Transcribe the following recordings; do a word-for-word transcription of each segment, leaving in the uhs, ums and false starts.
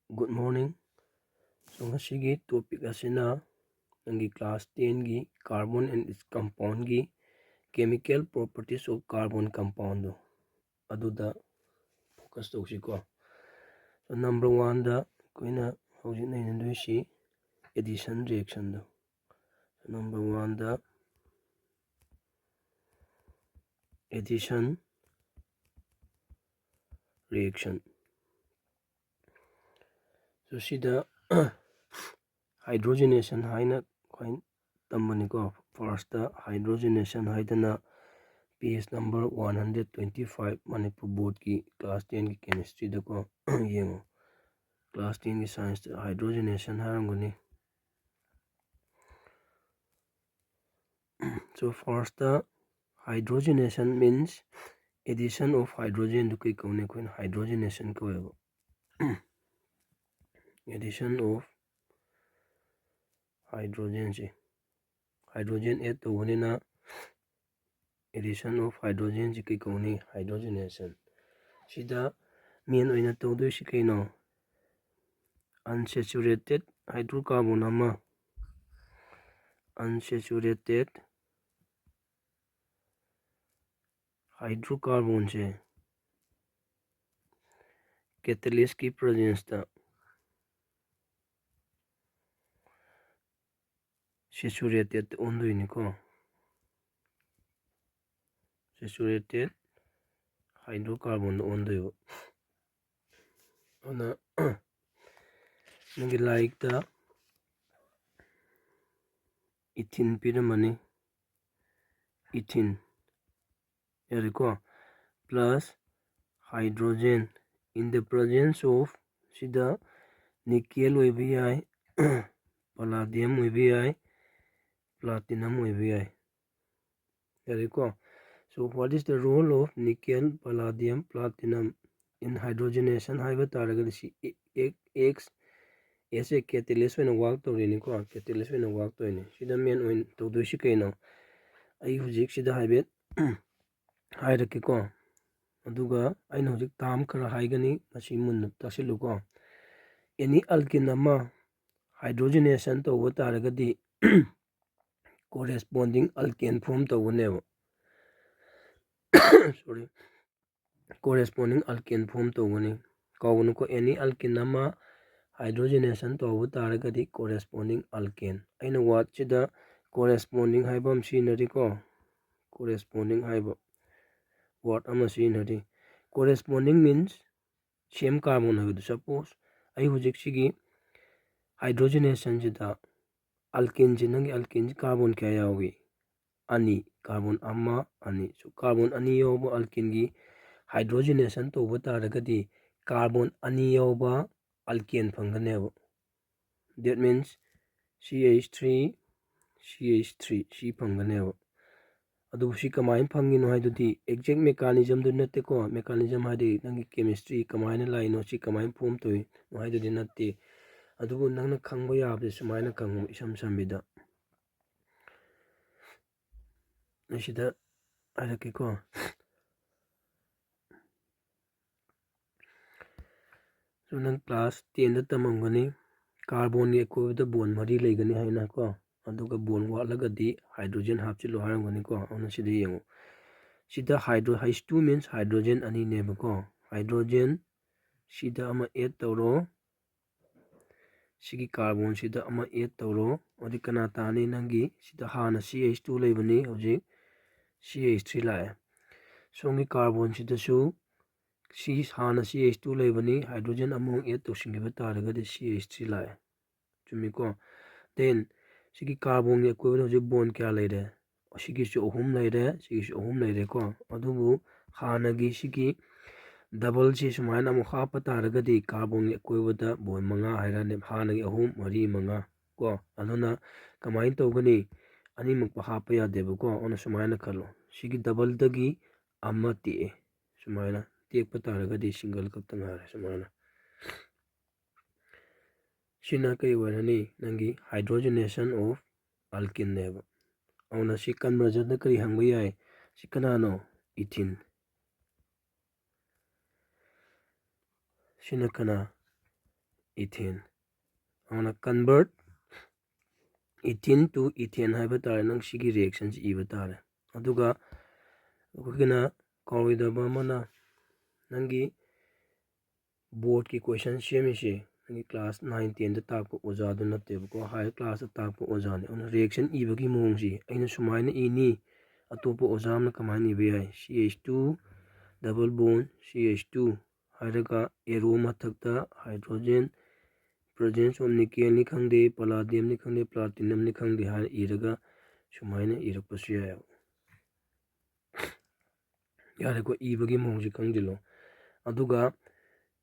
Good morning. So, ꯉꯁꯤꯒꯤ topic ꯑꯁꯤꯅ ꯅꯪꯒꯤ class ten ꯒꯤ carbon and its compound ꯒꯤ chemical properties of carbon compound ꯗꯣ ꯑꯗꯨꯗ focus ꯇꯧꯁꯤꯀꯣ꯫ So, number one ꯗ ꯑꯩꯈꯣꯏꯅ ꯍꯧꯖꯤꯛ ꯅꯩꯅꯗꯣꯏꯁꯤ addition reaction ꯗꯣ꯫ So, number one ꯗ addition reaction꯫ So, ꯁꯤꯗ hydrogenation ꯍꯥꯏꯅ ꯑꯩꯈꯣꯏ ꯇꯝꯕꯅꯤꯀꯣ꯫ First ꯇ hydrogenation ꯍꯥꯏꯗꯅ page number one hundred twenty five Manipur Board ꯀꯤ class ten ꯒꯤ chemistry ꯗꯀꯣ꯫ ꯌꯦꯡꯉꯣ, class ten ꯒꯤ science ꯇ hydrogenation ꯍꯥꯏꯔꯝꯒꯅꯤ꯫ So, first ꯇ hydrogenation means addition of hydrogen ꯗꯨ ꯀꯩ ꯀꯧꯅꯤ? ꯑꯩꯈꯣꯏꯅ hydrogenation ꯀꯧꯋꯦꯕ꯫ Addition of hydrogen say, hydrogen add ꯇꯧꯕꯅꯤꯅ addition of hydrogen ꯁꯤ ꯀꯩ ꯀꯧꯅꯤ? Hydrogenation꯫ ꯁꯤꯗ main ꯑꯣꯏꯅ ꯇꯧꯗꯣꯏꯁꯤ ꯀꯩꯅꯣ? Unsaturated hydrocarbon ꯑꯃ, unsaturated hydrocarbon ꯁꯦ catalyst ꯀꯤ presence ꯇ saturated ꯑꯣꯟꯗꯣꯏꯅꯤꯀꯣ꯫ Saturated hydrocarbon ꯗ ꯑꯣꯟꯗꯣꯏꯕ꯫ ꯑꯗꯨꯅ ꯅꯪꯒꯤ ꯂꯥꯏꯔꯤꯛꯇ ethene ꯄꯤꯔꯝꯃꯅꯤ, ethene, ꯌꯥꯔꯦꯀꯣ? Plus hydrogen in the presence of, ꯁꯤꯗ nickel ꯑꯣꯏꯕ ꯌꯥꯏ, palladium ꯑꯣꯏꯕ ꯌꯥꯏ, platinum ꯑꯣꯏꯕ ꯌꯥꯏ꯫ ꯌꯥꯔꯦꯀꯣ? So, what is the role of nickel, palladium, platinum in hydrogenation ꯍꯥꯏꯕ ꯇꯥꯔꯒꯗꯤ ꯁꯤ X, S ꯁꯦ catalyst ꯑꯣꯏꯅ work ꯇꯧꯔꯤꯅꯤꯀꯣ, catalyst ꯑꯣꯏꯅ work ꯇꯧꯔꯤꯅꯤ꯫ ꯁꯤꯗ main ꯑꯣꯏꯅ ꯇꯧꯗꯣꯏꯁꯤ ꯀꯩꯅꯣ? ꯑꯩ ꯍꯧꯖꯤꯛ ꯁꯤꯗ ꯍꯥꯏꯐꯦꯠ ꯍꯥꯏꯔꯛꯀꯦꯀꯣ꯫ ꯑꯗꯨꯒ ꯑꯩꯅ ꯍꯧꯖꯤꯛ term ꯈꯔ ꯍꯥꯏꯒꯅꯤ, ꯃꯁꯤ ꯃꯨꯟꯅ ꯇꯥꯁꯤꯜꯂꯨꯀꯣ꯫ ꯑꯦꯅꯤ ꯑꯜꯀꯤꯟ ꯑꯃ ꯍꯥꯏꯗ꯭ꯔꯣꯖꯤꯅꯦꯁꯟ ꯇꯧꯕ ꯇꯥꯔꯒꯗꯤ ꯀꯣꯔꯦꯁꯄꯣꯟꯗꯤꯡ ꯑꯜꯀꯦꯟ ꯐꯣꯝ ꯇꯧꯒꯅꯦꯕ꯫ ꯁꯣꯔꯤ, ꯀꯣꯔꯦꯁꯄꯣꯟꯗꯤꯡ ꯑꯜꯀꯦꯟ ꯐꯣꯝ ꯇꯧꯒꯅꯤ꯫ ꯀꯥꯎꯒꯅꯨꯀꯣ, ꯑꯦꯅꯤ ꯑꯜꯀꯤꯟ ꯑꯃ ꯍꯥꯏꯗ꯭ꯔꯣꯖꯤꯅꯦꯁꯟ ꯇꯧꯕ ꯇꯥꯔꯒꯗꯤ ꯀꯣꯔꯦꯁꯄꯣꯟꯗꯤꯡ ꯑꯜꯀꯦꯟ꯫ ꯑꯩꯅ ꯋꯥꯔꯗꯁꯤꯗ ꯀꯣꯔꯦꯁꯄꯣꯟꯗꯤꯡ ꯍꯥꯏꯕ ꯑꯃ ꯁꯤꯖꯤꯟꯅꯔꯤꯀꯣ꯫ ꯀꯣꯔꯦꯁꯄꯣꯟꯗꯤꯡ ꯍꯥꯏꯕ ꯋꯥꯔꯗ ꯑꯃ ꯁꯤꯖꯤꯟꯅꯔꯤ꯫ ꯀꯣꯔꯦꯁꯄꯣꯟꯗꯤꯡ ꯃꯤꯟꯁ ꯁꯦꯝ ꯀꯥꯔꯕꯣꯟ ꯍꯥꯏꯕꯗꯨ꯫ ꯁꯄꯣꯁ ꯑꯩ ꯍꯧꯖꯤꯛꯁꯤꯒꯤ ꯍꯥꯏꯗ꯭ꯔꯣꯖꯤꯅꯦꯁꯟꯁꯤꯗ ꯑꯜꯀꯤꯟꯁꯤ, ꯅꯪꯒꯤ ꯑꯜꯀꯤꯟꯁꯤ ꯀꯥꯔꯕꯣꯟ ꯀꯌꯥ ꯌꯥꯎꯏ? ꯑꯅꯤ꯫ ꯀꯥꯔꯕꯣꯟ ꯑꯃ, ꯑꯅꯤ꯫ ꯁꯨ ꯀꯥꯔꯕꯣꯟ ꯑꯅꯤ ꯌꯥꯎꯕ ꯑꯜꯀꯤꯟꯒꯤ ꯍꯥꯏꯗ꯭ꯔꯣꯖꯤꯅꯦꯁꯟ ꯇꯧꯕ ꯇꯥꯔꯒꯗꯤ ꯀꯥꯔꯕꯣꯟ ꯑꯅꯤ ꯌꯥꯎꯕ ꯑꯜꯀꯦꯟ ꯐꯪꯒꯅꯦꯕ꯫ That means C H three, C H three ꯁꯤ ꯐꯪꯒꯅꯦꯕ꯫ ꯑꯗꯨꯕꯨ ꯁꯤ ꯀꯃꯥꯏꯅ ꯐꯪꯉꯤꯅꯣ ꯍꯥꯏꯗꯨꯗꯤ ꯑꯦꯛꯖꯦꯛ ꯃꯦꯀꯥꯅꯤꯖꯝꯗꯨ ꯅꯠꯇꯦꯀꯣ꯫ ꯃꯦꯀꯥꯅꯤꯖꯝ ꯍꯥꯏꯗꯤ ꯅꯪꯒꯤ ꯀꯦꯃꯤꯁꯇ꯭ꯔꯤ ꯀꯃꯥꯏꯅ ꯂꯥꯛꯏꯅꯣ, ꯁꯤ ꯀꯃꯥꯏꯅ ꯐꯣꯝ ꯇꯧꯏꯅꯣ ꯍꯥꯏꯗꯨꯗꯤ ꯅꯠꯇꯦ꯫ ꯑꯗꯨꯕꯨ ꯅꯪꯅ ꯈꯪꯕ ꯌꯥꯕꯁꯦ ꯁꯨꯃꯥꯏꯅ ꯈꯪꯉꯨ, ꯏꯁꯝ ꯁꯝꯕꯤꯗ꯫ ꯑꯩ ꯁꯤꯗ ꯍꯥꯏꯔꯛꯀꯦꯀꯣ꯫ So ꯅꯪ ꯀ꯭ꯂꯥꯁ ꯇꯦꯟꯗ ꯇꯝꯃꯝꯒꯅꯤ, ꯀꯥꯔꯕꯣꯟꯒꯤ ꯑꯀꯣꯏꯕꯗ ꯕꯣꯟ ꯃꯔꯤ ꯂꯩꯒꯅꯤ ꯍꯥꯏꯅ ꯀꯣ꯫ ꯑꯗꯨꯒ ꯕꯣꯟ ꯋꯥꯠꯂꯒꯗꯤ ꯍꯥꯏꯗ꯭ꯔꯣꯖꯦꯟ ꯍꯥꯞꯆꯤꯜꯂꯨ ꯍꯥꯏꯔꯝꯒꯅꯤꯀꯣ꯫ ꯑꯗꯨꯅ ꯁꯤꯗ ꯌꯦꯡꯉꯨ, ꯁꯤꯗ ꯍꯥꯏꯗ꯭ꯔꯣ-, H two means ꯍꯥꯏꯗ꯭ꯔꯣꯖꯦꯟ ꯑꯅꯤꯅꯦꯕꯀꯣ꯫ ꯍꯥꯏꯗ꯭ꯔꯣꯖꯦꯟ ꯁꯤꯗ ꯑꯃ ꯑꯦꯗ ꯇꯧꯔꯣ, ꯁꯤꯒꯤ ꯀꯥꯔꯕꯣꯟꯁꯤꯗ ꯑꯃ ꯑꯦꯗ ꯇꯧꯔꯣ꯫ ꯑꯗꯨꯗꯤ ꯀꯅꯥ ꯇꯥꯅꯤ? ꯅꯪꯒꯤ ꯁꯤꯗ ꯍꯥꯟꯅ C H two ꯂꯩꯕꯅꯤ, ꯍꯧꯖꯤꯛ C H three ꯂꯥꯛꯑꯦ꯫ ꯁꯣꯝꯒꯤ ꯀꯥꯔꯕꯣꯟꯁꯤꯗꯁꯨ ꯁꯤ ꯍꯥꯟꯅ C H two ꯂꯩꯕꯅꯤ, ꯍꯥꯏꯗ꯭ꯔꯣꯖꯦꯟ ꯑꯃꯃꯨꯛ ꯑꯦꯗ ꯇꯧꯁꯤꯟꯈꯤꯕ ꯇꯥꯔꯒꯗꯤ C H three ꯂꯥꯛꯑꯦ꯫ ꯆꯨꯝꯃꯤꯀꯣ? Then ꯁꯤꯒꯤ ꯀꯥꯔꯕꯣꯟꯒꯤ ꯑꯀꯣꯏꯕꯗ ꯍꯧꯖꯤꯛ ꯕꯣꯟ ꯀꯌꯥ ꯂꯩꯔꯦ? ꯁꯤꯒꯤꯁꯨ ꯑꯍꯨꯝ ꯂꯩꯔꯦ, ꯁꯤꯒꯤꯁꯨ ꯑꯍꯨꯝ ꯂꯩꯔꯦꯀꯣ꯫ ꯑꯗꯨꯕꯨ ꯍꯥꯟꯅꯒꯤ ꯁꯤꯒꯤ ꯗꯕꯜꯁꯤ ꯁꯨꯃꯥꯏꯅ ꯑꯃꯨꯛ ꯍꯥꯞꯄ ꯇꯥꯔꯒꯗꯤ ꯀꯥꯔꯕꯣꯟꯒꯤ ꯑꯀꯣꯏꯕꯗ ꯕꯣꯟ ꯃꯉꯥ ꯍꯥꯏꯔꯛꯑꯅꯤ꯫ ꯍꯥꯟꯅꯒꯤ ꯑꯍꯨꯝ, ꯃꯔꯤ, ꯃꯉꯥ ꯀꯣ꯫ ꯑꯗꯨꯅ ꯀꯃꯥꯏꯅ ꯇꯧꯒꯅꯤ? ꯑꯅꯤꯃꯛꯄꯨ ꯍꯥꯞꯄ ꯌꯥꯗꯦꯕꯀꯣ꯫ ꯑꯗꯨꯅ ꯁꯨꯃꯥꯏꯅ ꯈꯜꯂꯣ, ꯁꯤꯒꯤ ꯗꯕꯜꯗꯒꯤ ꯑꯃ ꯇꯦꯛꯑꯦ꯫ ꯁꯨꯃꯥꯏꯅ ꯇꯦꯛꯄ ꯇꯥꯔꯒꯗꯤ ꯁꯤꯡꯒꯜ ꯈꯛꯇ ꯉꯥꯏꯔꯦ꯫ ꯁꯨꯃꯥꯏꯅ ꯁꯤꯅ ꯀꯔꯤ ꯑꯣꯏꯔꯅꯤ? ꯅꯪꯒꯤ hydrogenation of alkene ꯅꯦꯕ꯫ ꯑꯗꯨꯅ ꯁꯤ ꯀꯟꯚꯔꯖꯟꯗ ꯀꯔꯤ ꯍꯪꯕ ꯌꯥꯏ? ꯁꯤ ꯀꯅꯥꯅꯣ? Ethene꯫ ꯁꯤꯅ ꯀꯅꯥ? ethane꯫ ꯑꯗꯨꯅ convert ethene to ethane ꯍꯥꯏꯕ ꯇꯥꯔꯦ, ꯅꯪ ꯁꯤꯒꯤ reactionꯁꯤ ꯏꯕ ꯇꯥꯔꯦ꯫ ꯑꯗꯨꯒ ꯑꯩꯈꯣꯏꯒꯤꯅ ꯀꯥꯎꯔꯣꯏꯗꯕ ꯑꯃꯅ, ꯅꯪꯒꯤ boardꯀꯤ question ꯁꯦꯝꯃꯤꯁꯦ ꯅꯪꯒꯤ class nine tenꯗ ꯇꯥꯛꯄ ꯑꯣꯖꯥꯗꯨ ꯅꯠꯇꯦꯕꯀꯣ, higher classꯇ ꯇꯥꯛꯄ ꯑꯣꯖꯥꯅꯤ꯫ ꯑꯗꯨꯅ reaction ꯏꯕꯒꯤ ꯃꯑꯣꯡꯁꯤ ꯑꯩꯅ ꯁꯨꯃꯥꯏꯅ ꯏꯅꯤ, ꯑꯇꯣꯞꯄ ꯑꯣꯖꯥ ꯑꯃꯅ ꯀꯃꯥꯏꯅ ꯏꯕ ꯌꯥꯏ? C H two double bond C H two ꯍꯥꯏꯔꯒ arrow ꯃꯊꯛꯇ hydrogen, presence of nickelꯅꯤ ꯈꯪꯗꯦ, palladiumꯅꯤ ꯈꯪꯗꯦ, platinumꯅꯤ ꯈꯪꯗꯦ ꯍꯥꯏꯅ ꯏꯔꯒ ꯁꯨꯃꯥꯏꯅ ꯏꯔꯛꯄꯁꯨ ꯌꯥꯏꯑꯕ꯫ ꯌꯥꯔꯦꯀꯣ, ꯏꯕꯒꯤ ꯃꯑꯣꯡꯁꯦ ꯈꯪꯖꯤꯜꯂꯣ꯫ ꯑꯗꯨꯒ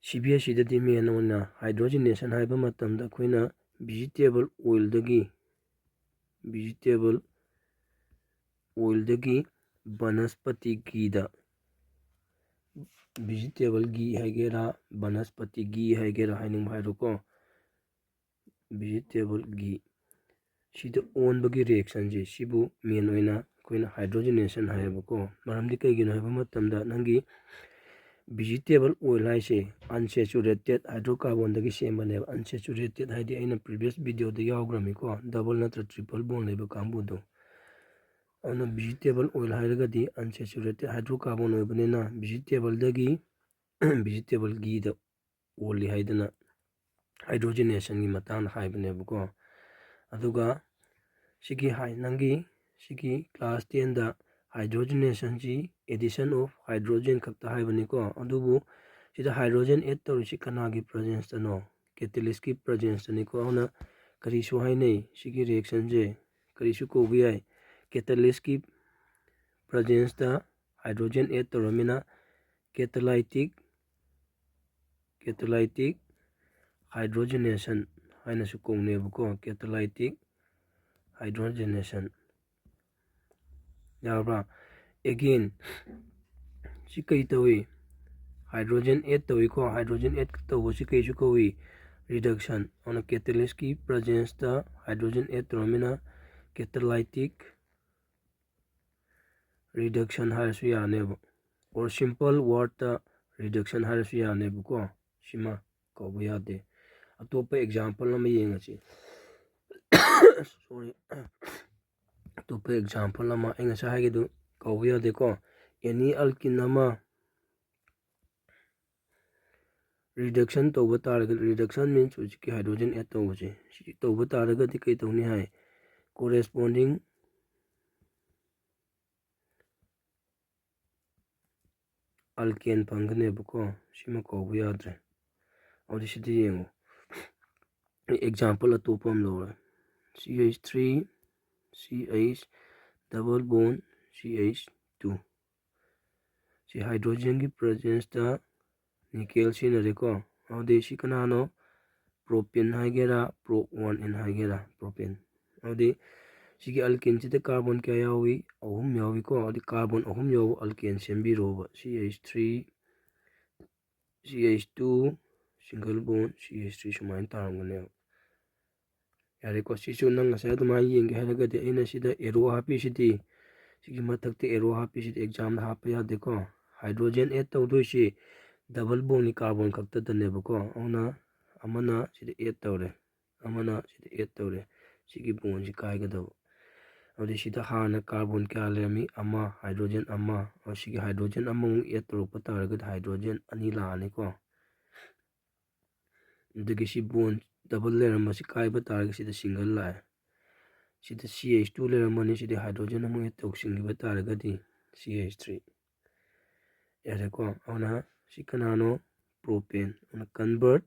C B S Eꯗꯗꯤ main ꯑꯣꯏꯅ hydrogenation ꯍꯥꯏꯕ ꯃꯇꯝꯗ ꯑꯩꯈꯣꯏꯅ vegetable oilꯗꯒꯤ, vegetable oilꯗꯒꯤ ꯕꯅꯁꯄꯇꯤ ꯘꯤꯗ, vegetable ghee ꯍꯥꯏꯒꯦꯔꯥ, ꯕꯅꯁꯄꯇꯤ ꯘꯤ ꯍꯥꯏꯒꯦꯔꯥ, ꯍꯥꯏꯅꯤꯡꯕ ꯍꯥꯏꯔꯣꯀꯣ, vegetable ghee ꯁꯤꯗ ꯑꯣꯟꯕꯒꯤ reactionꯁꯦ, ꯁꯤꯕꯨ main ꯑꯣꯏꯅ ꯑꯩꯈꯣꯏꯅ hydrogenation ꯍꯥꯏꯌꯦꯕꯀꯣ꯫ ꯃꯔꯝꯗꯤ ꯀꯩꯒꯤꯅꯣ ꯍꯥꯏꯕ ꯃꯇꯝꯗ ꯅꯪꯒꯤ vegetable oil ꯍꯥꯏꯁꯦ unsaturated hydrocarbonꯗꯒꯤ ꯁꯦꯝꯕꯅꯦꯕ꯫ Unsaturated ꯍꯥꯏꯗꯤ ꯑꯩꯅ previous videoꯗ ꯌꯥꯎꯈ꯭ꯔꯃꯤꯀꯣ, double ꯅꯠꯇ꯭ꯔ triple bond ꯂꯩꯕ ꯀꯥꯡꯕꯨꯗꯣ꯫ ꯑꯗꯨꯅ vegetable oil ꯍꯥꯏꯔꯒꯗꯤ unsaturated hydrocarbon ꯑꯣꯏꯕꯅꯤꯅ vegetableꯗꯒꯤ vegetable gheeꯗ ꯑꯣꯜꯂꯤ ꯍꯥꯏꯗꯅ hydrogenationꯒꯤ ꯃꯇꯥꯡꯗ ꯍꯥꯏꯕꯅꯦꯕꯀꯣ꯫ ꯑꯗꯨꯒ ꯁꯤꯒꯤ ꯍꯥꯏ, ꯅꯪꯒꯤ ꯁꯤꯒꯤ class tenꯗ hydrogenationꯁꯤ addition of hydrogen ꯈꯛꯇ ꯍꯥꯏꯕꯅꯤꯀꯣ꯫ ꯑꯗꯨꯕꯨ ꯁꯤꯗ hydrogen add ꯇꯧꯔꯤꯁꯤ ꯀꯅꯥꯒꯤ presenceꯇꯅꯣ? Catalystꯀꯤ presenceꯇꯅꯤꯀꯣ꯫ ꯑꯗꯨꯅ ꯀꯔꯤꯁꯨ ꯍꯥꯏꯅꯩ? ꯁꯤꯒꯤ reactionꯁꯦ ꯀꯔꯤꯁꯨ ꯀꯧꯕ ꯌꯥꯏ? Catalystꯀꯤ presenceꯇ hydrogen add ꯇꯧꯔꯃꯤꯅ catalytic, catalytic hydrogenation ꯍꯥꯏꯅꯁꯨ ꯀꯧꯅꯩꯕꯀꯣ, catalytic hydrogenation꯫ ꯌꯥꯔꯕ꯭ꯔꯥ? Again, ꯁꯤ ꯀꯩ ꯇꯧꯏ? Hydrogen add ꯇꯧꯏꯀꯣ, hydrogen add ꯇꯧꯕꯁꯤ ꯀꯩꯁꯨ ꯀꯧꯏ? Reduction꯫ ꯑꯗꯨꯅ catalystꯀꯤ presenceꯇ hydrogen add ꯇꯧꯔꯃꯤꯅ catalytic reduction ꯍꯥꯏꯔꯁꯨ ꯌꯥꯅꯦꯕ, or simple wordꯇ reduction ꯍꯥꯏꯔꯁꯨ ꯌꯥꯅꯦꯕꯀꯣ꯫ ꯁꯤꯃ ꯀꯧꯕ ꯌꯥꯗꯦ꯫ ꯑꯇꯣꯞꯄ example ꯑꯃ ꯌꯦꯡꯉꯁꯤ꯫ Sorry, ꯑꯇꯣꯞꯄ example ꯑꯃ ꯑꯩ ꯉꯁꯥꯏ ꯍꯥꯏꯒꯤꯗꯨ ꯀꯧꯕ ꯌꯥꯗꯦꯀꯣ꯫ Any alkene ꯑꯃ reduction ꯇꯧꯕ ꯇꯥꯔꯒꯗꯤ, reduction means ꯍꯧꯖꯤꯛꯀꯤ hydrogen add ꯇꯧꯕꯁꯦ, ꯁꯤ ꯇꯧꯕ ꯇꯥꯔꯒꯗꯤ ꯀꯩ ꯇꯧꯅꯤ ꯍꯥꯏ? Corresponding alkane ꯐꯪꯒꯅꯦꯕꯀꯣ꯫ ꯁꯤꯃ ꯀꯧꯕ ꯌꯥꯗ꯭ꯔꯦ꯫ ꯑꯗꯨꯗꯤ ꯁꯤꯗꯤ ꯌꯦꯡꯉꯨ, ꯑꯩ example ꯑꯇꯣꯞꯄ ꯑꯃ ꯂꯧꯔꯦ꯫ C H three, C H double bond, C H two꯫ ꯁꯤ hydrogenꯒꯤ presenceꯇ nickel ꯁꯤꯖꯤꯟꯅꯔꯦꯀꯣ꯫ ꯑꯗꯨꯗꯤ ꯁꯤ ꯀꯅꯥꯅꯣ? Propane ꯍꯥꯏꯒꯦꯔꯥ, prop one N ꯍꯥꯏꯒꯦꯔꯥ, propane꯫ ꯑꯗꯨꯗꯤ ꯁꯤꯒꯤ alkaneꯁꯤꯗ carbon ꯀꯌꯥ ꯌꯥꯎꯏ? ꯑꯍꯨꯝ ꯌꯥꯎꯏꯀꯣ꯫ ꯑꯗꯨꯗꯤ carbon ꯑꯍꯨꯝ ꯌꯥꯎꯕ alkane ꯁꯦꯝꯕꯤꯔꯣꯕ꯫ C H three, C H two, single bond, C H three ꯁꯨꯃꯥꯏꯅ ꯇꯥꯔꯝꯒꯅꯦꯕ꯫ ꯌꯥꯔꯦꯀꯣ, ꯁꯤꯁꯨ ꯅꯪ ꯉꯁꯥꯏ ꯑꯗꯨꯃꯥꯏꯅ ꯌꯦꯡꯒꯦ ꯍꯥꯏꯔꯒꯗꯤ ꯑꯩꯅ ꯁꯤꯗ arrow ꯍꯥꯞꯄꯤꯁꯤꯗꯤ, ꯁꯤꯒꯤ ꯃꯊꯛꯇ arrow ꯍꯥꯞꯄꯤꯁꯤꯗꯤ examꯗ ꯍꯥꯞꯄ ꯌꯥꯗꯦꯀꯣ꯫ Hydrogen add ꯇꯧꯗꯣꯏꯁꯤ double bondꯒꯤ carbon ꯈꯛꯇꯗꯅꯦꯕꯀꯣ꯫ ꯑꯗꯨꯅ ꯑꯃꯅ ꯁꯤꯗ add ꯇꯧꯔꯦ, ꯑꯃꯅ ꯁꯤꯗ add ꯇꯧꯔꯦ, ꯁꯤꯒꯤ bondꯁꯤ ꯀꯥꯏꯒꯗꯕ꯫ ꯑꯗꯨꯗꯤ ꯁꯤꯗ ꯍꯥꯟꯅ carbon ꯀꯌꯥ ꯂꯩꯔꯝꯃꯤ? ꯑꯃ, hydrogen ꯑꯃ꯫ ꯑꯗꯨ ꯁꯤꯒꯤ hydrogen ꯑꯃꯃꯨꯛ add ꯇꯧꯔꯛꯄ ꯇꯥꯔꯒꯗꯤ hydrogen ꯑꯅꯤ ꯂꯥꯛꯑꯅꯤꯀꯣ꯫ ꯑꯗꯒꯤ ꯁꯤ bond double ꯂꯩꯔꯝꯕꯁꯤ ꯀꯥꯏꯕ ꯇꯥꯔꯒꯗꯤ ꯁꯤꯗ single ꯂꯥꯛꯑꯦ꯫ ꯁꯤꯗ C H two ꯂꯩꯔꯝꯃꯅꯤ, ꯁꯤꯗ hydrogen ꯑꯃꯨꯛ add ꯇꯧꯁꯤꯟꯈꯤꯕ ꯇꯥꯔꯒꯗꯤ C H three꯫ ꯌꯥꯔꯦꯀꯣ? ꯑꯗꯨꯅ ꯁꯤ ꯀꯅꯥꯅꯣ? Propane꯫ ꯑꯗꯨꯅ convert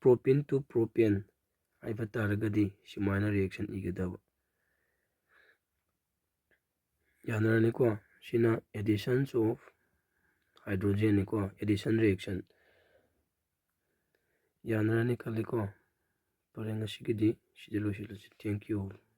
propene to propane ꯍꯥꯏꯕ ꯇꯥꯔꯒꯗꯤ ꯁꯨꯃꯥꯏꯅ reaction ꯏꯒꯗꯕ꯫ ꯌꯥꯅꯔꯅꯤꯀꯣ? ꯁꯤꯅ additions of hydrogenꯅꯤꯀꯣ, addition reaction꯫ ꯌꯥꯅꯔꯅꯤ ꯈꯜꯂꯤꯀꯣ? ꯐꯔꯦ, ꯉꯁꯤꯒꯤꯗꯤ ꯁꯤꯗ ꯂꯣꯏꯁꯤꯜꯂꯁꯤ꯫ Thank you all꯫